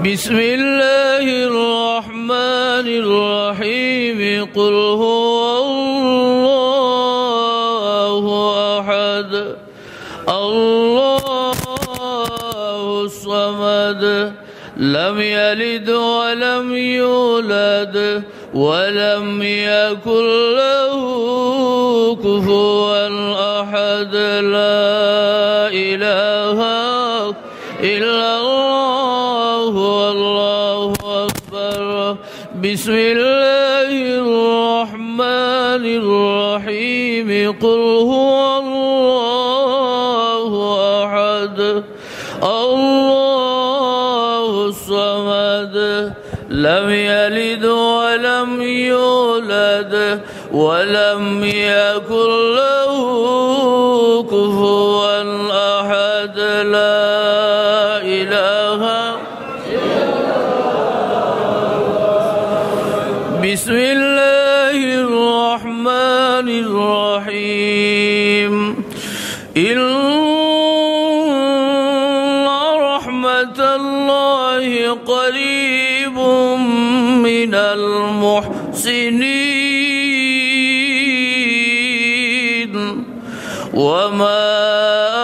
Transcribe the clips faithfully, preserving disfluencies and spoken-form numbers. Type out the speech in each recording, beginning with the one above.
بسم الله الرحمن الرحيم. قل هو الله أحد، الله الصمد، لم يلد ولم يولد، ولم يكن له كفوا أحد. لا إله إلا الله، والله أكبر. بسم الله الرحمن الرحيم. قل هو الله أحد، الله الصمد، لم يلد ولم يولد، ولم يكن له كفوا أحد. لا إله. بسم الله الرحمن الرحيم. إن رحمة الله قريب من المحسنين. وما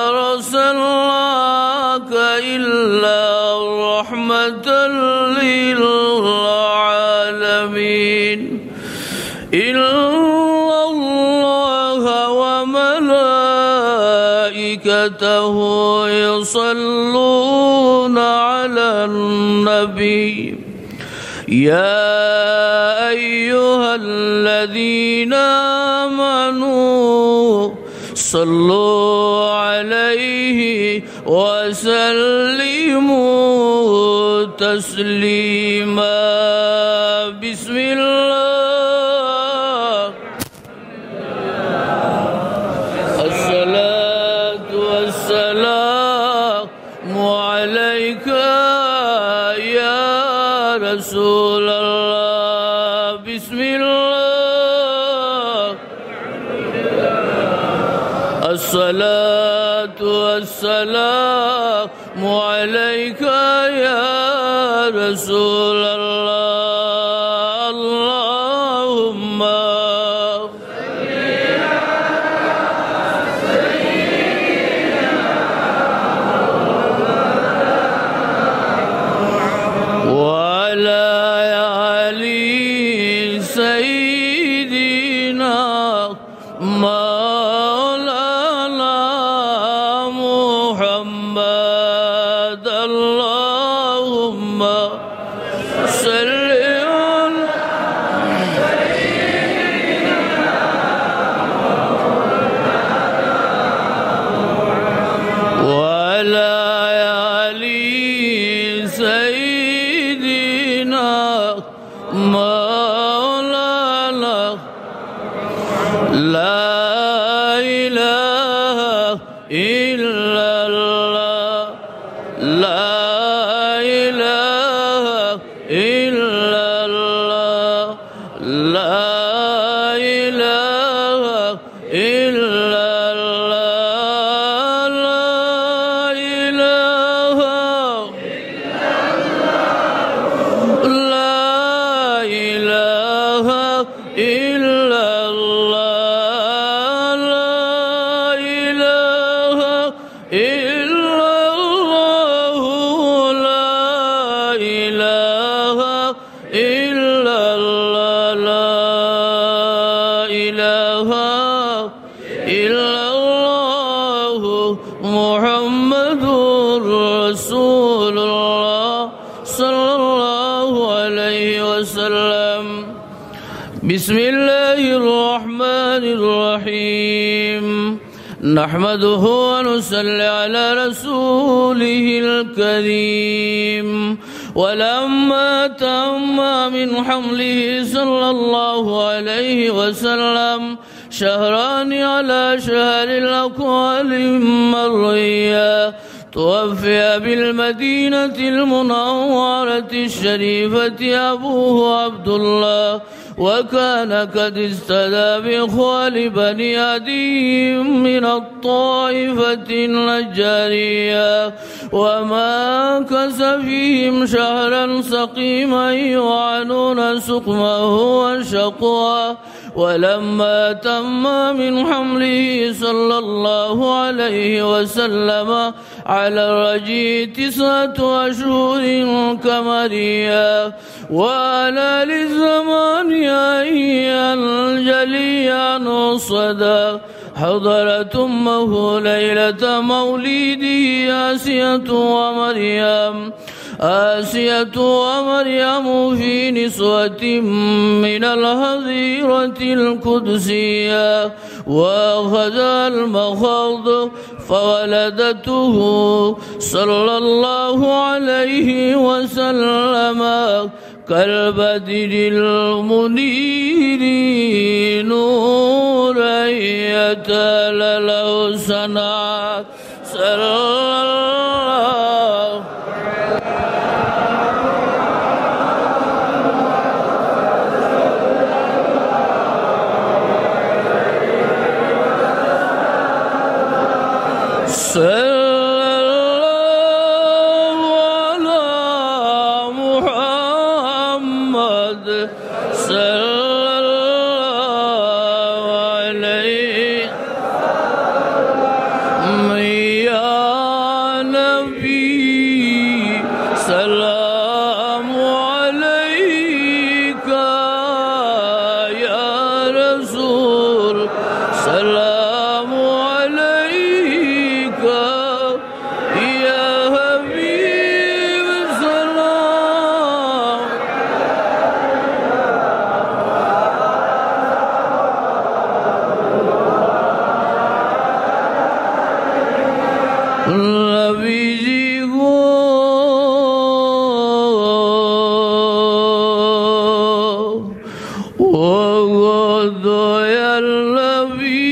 أرسلناك إلا رحمة للعالمين. إن الله وملائكته يصلون على النبي. يا أيها الذين آمنوا صلوا عليه وسلموا تسليما. بسم الله. الصلاة والسلام عليك يا رسول الله. بسم الله. الصلاة والسلام عليك يا رسول الله. اللهم وعلى آل سيدنا مولانا محمد. اللهم صل على وعلى آل سيدنا مولانا. لا إله إلا الله. لا إله إلا الله. لا إله إلا الله. لا إله، لا إله إلا الله. لا إله إلا الله. لا إله إلا الله. لا إله إلا الله محمد رسول الله صلى الله عليه وسلم. بسم الله الرحمن الرحيم. نحمده ونصلي على رسوله الكريم. ولما تم من حمله صلى الله عليه وسلم شهران على شهر الأكوان مريا، توفي بالمدينة المنورة الشريفة أبوه عبد الله، وكان قد استدعى بخوال بني عدي من الطائفة النجارية، ومكث فيهم شهرا سقيما يعانون سقمه وشقواه. ولما تم من حمله صلى الله عليه وسلم على الرجي تسعة أشهر قمرية، وعلى للزمان أن ينجلي عنه الصدى، حضرت أمه ليلة مولده آسية ومريم، آسية ومريم في نسوة من الحظيرة القدسية، وأخذها المخاض فولدته صلى الله عليه وسلم كالبدر المنير نورا يتلألأ صنعا. صلى الله صلى الله على محمد. صلى الله عليه. يا نبي سلام عليك، يا رسول سلام عليك، يا حبيب سلام. نبيجی گو، ও গো দয়াল নবী,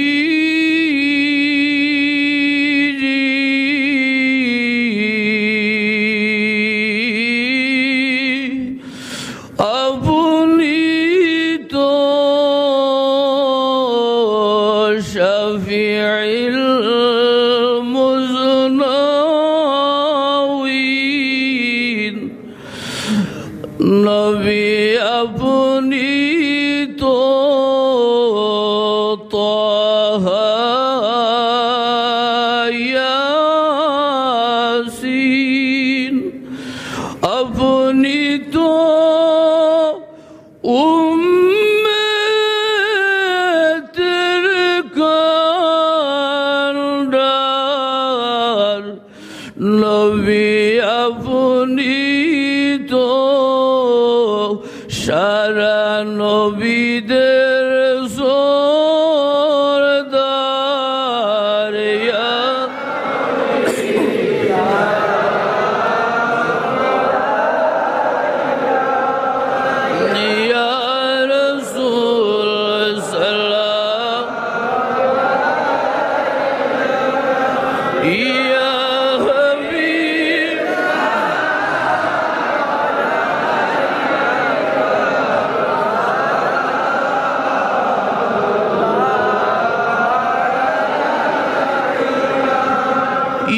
আপনি তো শাফিউল মুজনিবিন। নবী আপনি তো তাহা ইয়াসিন, আপনি তো উম্মতের কান্ডার। নবী আপনি তো সারা নবীদের সরদার। ইয়া, ইয়া রাসূল সালাম, ইয়া হাবিব।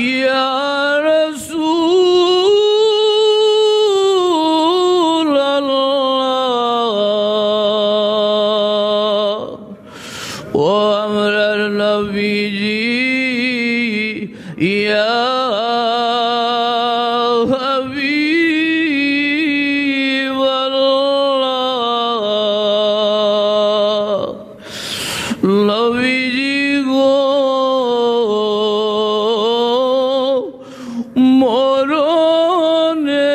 ইয়া রাসূল আল্লাহ, ও আমরার নবীজি, ইয়া হাবিব আল্লাহ, নবীজি গো, মরণে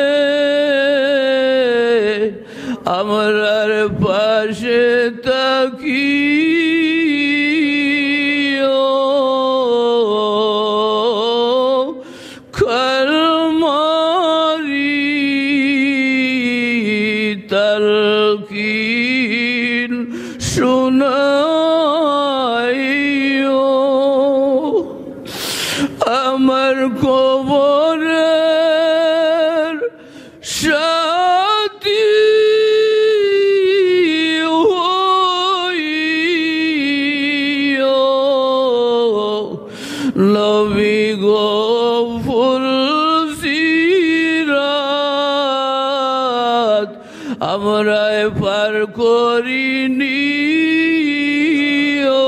আমরার পাশে থাকিও, কালমারি তালকিন শুনাইও। আমার কবরের সাথী আমরায় পার করিনি। ও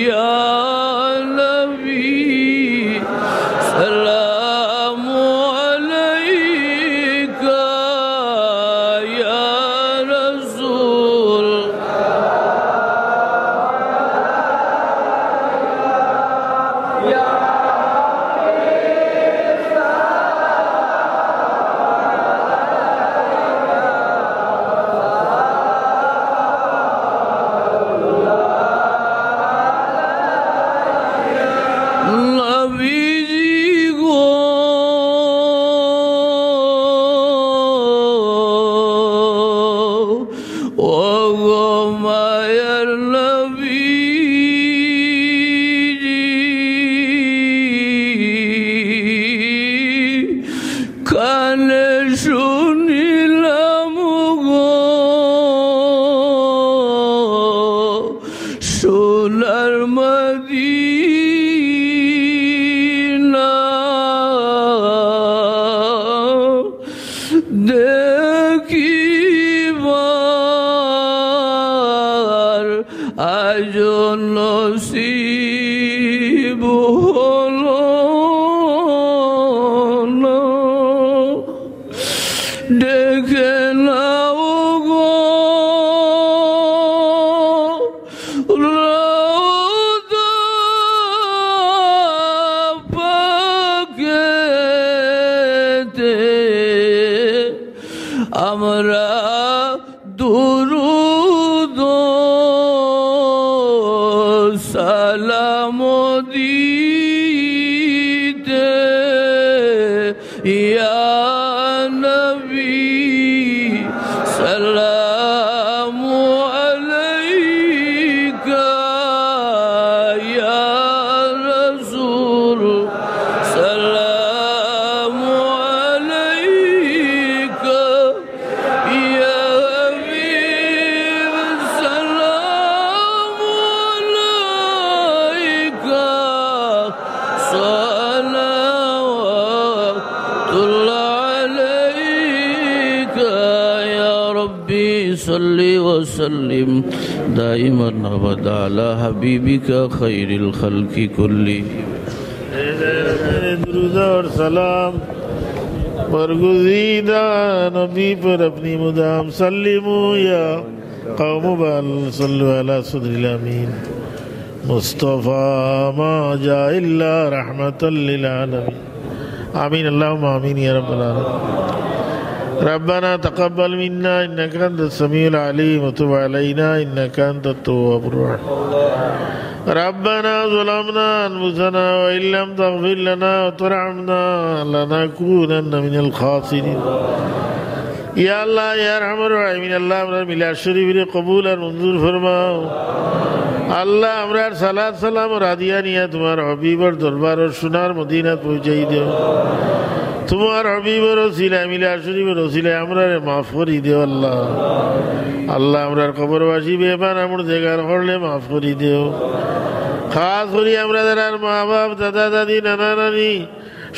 ইয়া নবী, সালামু আলাইকা ইয়া রাসূল। নবীজি গো, ও গো মায়ার নবীজি, কানে শুনিলাম গো সোনার মদিনা দেখিবার আজ নসিব হলো না। ডেকে নাও গো রওজা পাকেতে, আমরা দুরুদ সালাম দিতে, ইয়া নবী, সালামু আলাইকা, ইয়া রাসূল, সালামু আলাইকা। يا حبيب، سلام عليك، صلوات الله عليك، يا ربي صل وسلم دائما أبدا على حبيبك خير الخلق كلهم. درود اور سلام برگزیدہ نبی پر اپنی مدام سلمو یا قوم بل صلوا علی صدر الامین مصطفی ما جاء الا رحمة للعالمین. آمین، اللهم آمین یا رب العالمین. ربنا تقبل منا إنك أنت السميع العليم وتب علينا إنك أنت التواب الرحيم. ربنا ظلمنا أنفسنا وإن لم تغفر لنا وترحمنا لنكونن من الخاسرين. ইয়া আল্লাহ, ইয়া আরহামার রাহিমিন, আল্লাহ, আমরার মিলাদ শরীফরে কবুল আর মঞ্জুর ফরমাও। আল্লাহ, আমরার সালাত সালাম আর হাদিয়া নিয়া তুমার হাবিবর দরবার আর সোনার মদিনাত পৌঁছাই দেও। তুমার হাবিবর উসিলায়, মিলাদ শরীফর উসিলায় আমরারে মাফ করি দেও আল্লাহ। আল্লাহ, আমরার কবরবাসী বেইমান আমরার জেগার করলে মাফ করি দেও। খাস করি আমরা যারার মা বাপ, দাদা দাদি, নানা নানি,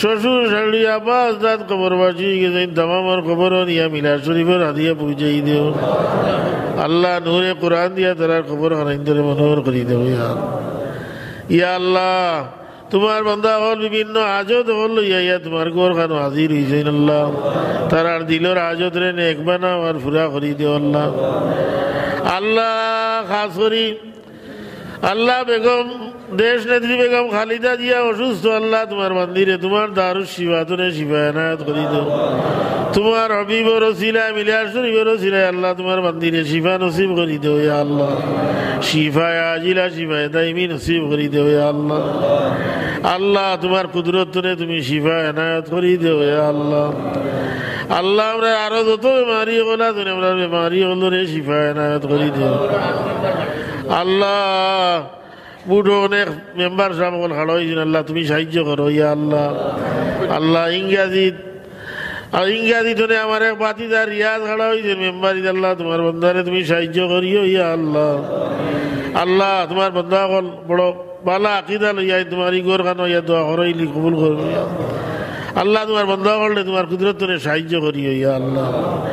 শ্বশুর শাশুড়ি, আব্বা আজদাদ কবরবাসী অই গেছইন, তামামর কবরো নিয়া মিলাদ শরীফর হাদিয়া পৌঁছাই দেও। আল্লাহ, নূরে কোরআন দিয়া তারার কবর খানাইন তারে মনোহর করি দেও, ইয়া আল্লাহ। ইয়া আল্লাহ, তুমার বান্দা অকল বিভিন্ন হাজত অকল লইয়া ইয়া তুমার ঘরখানো হাজির অইছইন আল্লাহ। তারার দিলর হাজতরে নেক বানাও আর পুরা করি দেও আল্লাহ। আল্লাহ, খাস করি আল্লাহ, বেগম, দেশ নেত্রী বেগম খালিদা জিয়া অসুস্থ আল্লাহ, তুমার বান্দিরে তুমার দারুশ শিফা তনে শিফা এনায়েত করি দেও। তুমার হাবিবর উসিলায়, মিলাদ শরীফর উসিলায় আল্লাহ, তুমার বান্দিরে শিফা নসিব করি দেও, ইয়া আল্লাহ। শিফায়ে আজিলা, শিফায়ে দাইমি নসিব করি দেও, ইয়া আল্লাহ। আল্লাহ, তুমার কুদরত তনে তুমি শিফা এনায়েত করি দেও, ইয়া আল্লাহ। আল্লাহ, আমরা আরো যত বেমারি অকল আছইন, আমরার বেমারি অকলরে শিফা এনায়েত করি দেও। আল্লাহ, বুড়ো অনেক মেম্বার সাব অকল খাড়া অইছইন, আল্লাহ, তুমি সাহায্য করো, ইয়া আল্লাহ। আল্লাহ, ইংরাজিত, আর ইংরাজি তনে আমার এক ভাতিজা রিয়াজ খাড়া অইছইন মেম্বারিত, আল্লাহ, তুমার বান্দারে তুমি সাহায্য করিও, ইয়া আল্লাহ। আল্লাহ, তুমার বান্দা অকল বড় ভালা আকিদা লইয়া তুমার ই ঘরখানো ইয়া দোয়া করইলি কবুল করো, ইয়া আল্লাহ। আল্লাহ, তুমার বন্দা অকলরে তুমার কুদরত থনে সাহায্য করিও, ইয়া আল্লাহ।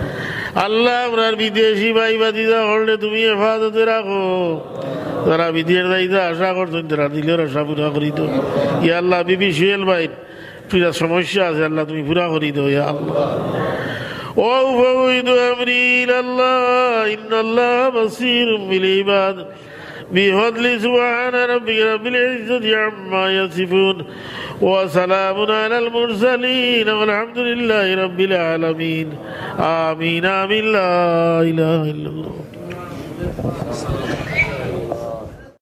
আল্লাহ, আমরার বিদেশি ভাই ভাতিজা অকলরে তুমি হেফাজতে রাখো। যারা বিদেশ যাইতা আশা করছইন, তারার দিলর আশা পুরা করি দেও। ইয়া আল্লাহ, বিবি সুহেল ভাইর পুরা সমস্যা আছে, আল্লাহ, তুমি পুরা করি দেও, ইয়া আল্লাহ। وأفوض أمري إلى الله، إن الله بصير بالعباد. بفضل سبحان ربك رب العزة عما يصفون، وسلام على المرسلين، والحمد لله رب العالمين. آمين، آمين، لا إله إلا الله.